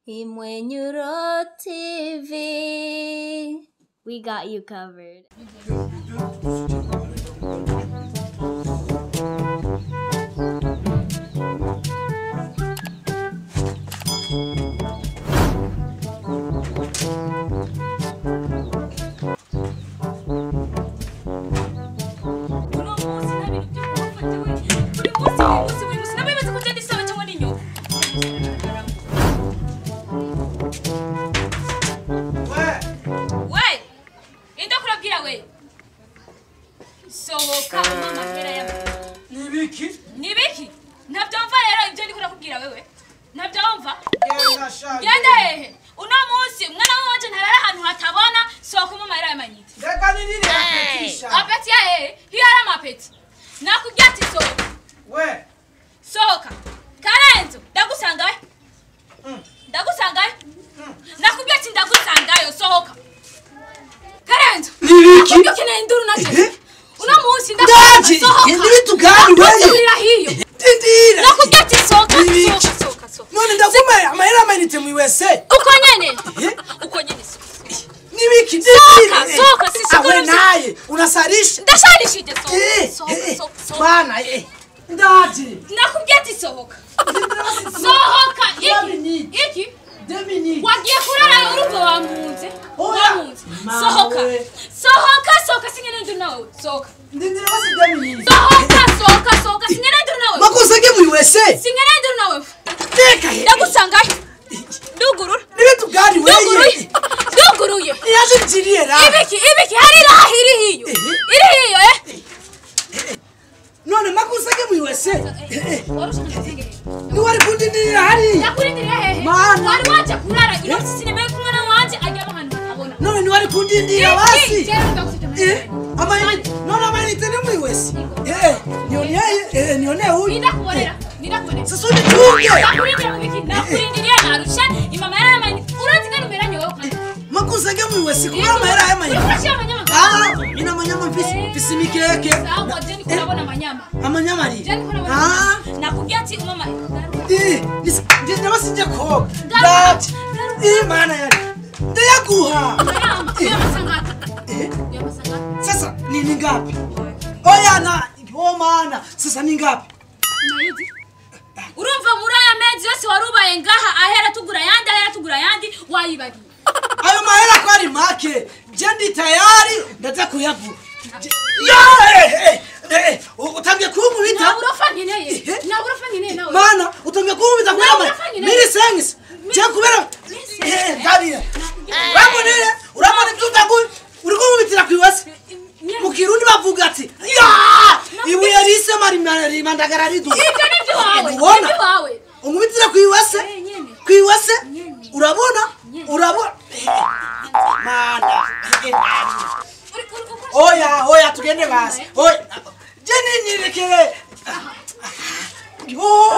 Imwenyuro TV. We got you covered. Uno munsi nta bintu byo kumufata we. Buri munsi, buri munsi, buri munsi. Nabibaza ko ugenda isaba cyangwa n'inyoko. We! Inde kurabwira we? Sohoka umpa amahera y'amata. Nibiki? Nibiki? Ntabyumva rero ibyo ndiko ndakubwira wewe. Ntabyumva? Genda sha. Genda hehe? Uno munsi umwana wanje ntarara ahantu hatabona, sohoka umpa amahera y'amanyite. Reka nirire apeti sha. Apeti ya hehe? Hiyo ari amapeti. Nakubwira ati sohoka. We. Sohoka. Karenzo, ndagusangayo. Ndagusangayo. Nakubwira ati ndagusangayo, sohoka. Karenzo. Nibiki? Nakubwira ukeneye induru naje. Uno munsi Ndaje. ndagusangayo. Induru tugani wewe. Ndakubwira hiyo. Ndindira. Nakubwira ati sohoka, Nibiki? sohoka, sohoka, sohoka. None ndaguma amahera amayinite mwiwese. Uko nyene. Uko nyene sohoka. Nibiki? Sohoka, Ndindira. sohoka, si Awe sohoka. naye unasarisha. Ndasharishije sohoka. Eh, Sohoka, eh, sohoka, sohoka. Bana eh. Ndaje. Nakubwira ati sohoka. Sohoka. Iki. Iki. Dominique. Wagiye kurara urumva wamunze. Oya. Wamunze. Sohoka. Mawe. Sohoka, sohoka singene nduru nawe. Sohoka. Ndindira basi Dominique. Sohoka, sohoka, sohoka singene nduru nawe. Makosa ke mwiwese. Singene nduru nawe. Teka he. Ndagusangayo. Ndugurura. Nibitu gani wewe? Nduguruye. Nduguruye. Yaje njiriye ra. Ibiki, ibiki hari raha iri hiyo. Iri hiyo eh. None makosa ke mwiwese. Warushaka ndasengere. Ni wari kundindirira hari. Ndakurindiriye hehe? Mana. Wari waje kurara ino sinema kumwana wanje ajya ahantu hatabona. None ni wari kundindira basi. Jewe ndagusita. Eh, amayinite none amayinite ni mwiwese. Eh, nione eh nione huyu. Nindakubonera. Nindakubonera. Sasa unichunge. Ndakurindira mu biki? Ndakurindiriye narusha imama yaramanyi. Urazi ngani umeranye wewe kandi. Makosa ke mwiwese kubera amahera y'amayinite. Urashira amanyama. Ah, mina manyama mfisi mfisi mikeke. Sawa, je niko ndabona amanyama. Amanyama ari. Je niko ndabona. Ah. Nakubwiye ati mama. Eh, nisi ndabasinje koga. Garuka. Ndati. Eh, maana yani. Ndayaguha. Amanyama. Yamasangata. Eh, Yamasangata. sasa ni ni ngapi? Oya na oh maana sasa ni ngapi? Nayidi. Urumva muri aya mezi yose warubaye ngaha ahera tugura yandi ahera tugura yandi wayibagiye. Ayo mahera ko ari make. Je ndi tayari ndaza kuyavuga. Ya eh eh utangiye kunkubita. Nta burofa nkeneye. Nta burofa nkeneye nawe. Mana utangiye kunkubita kubera Nta ama burofa nkeneye. miri sengis. Je kubera eh ndabira. Urabonere urabona ibyo utaguye uri kunkubitira kwiwese. Mu Kirundi bavuga ati ya ibuye rise marimandagara ridu. Ibyo ni iby'iwawe. Ubona? Iby'iwawe. Unkubitira kwiwese. Eh, nyene. Kwiwese. Nyene. Urabona? Nyene. Urabona? Mana. Uri uri ukoresha. Oya oya tugende basi. Oya. Je nirekere. Yo.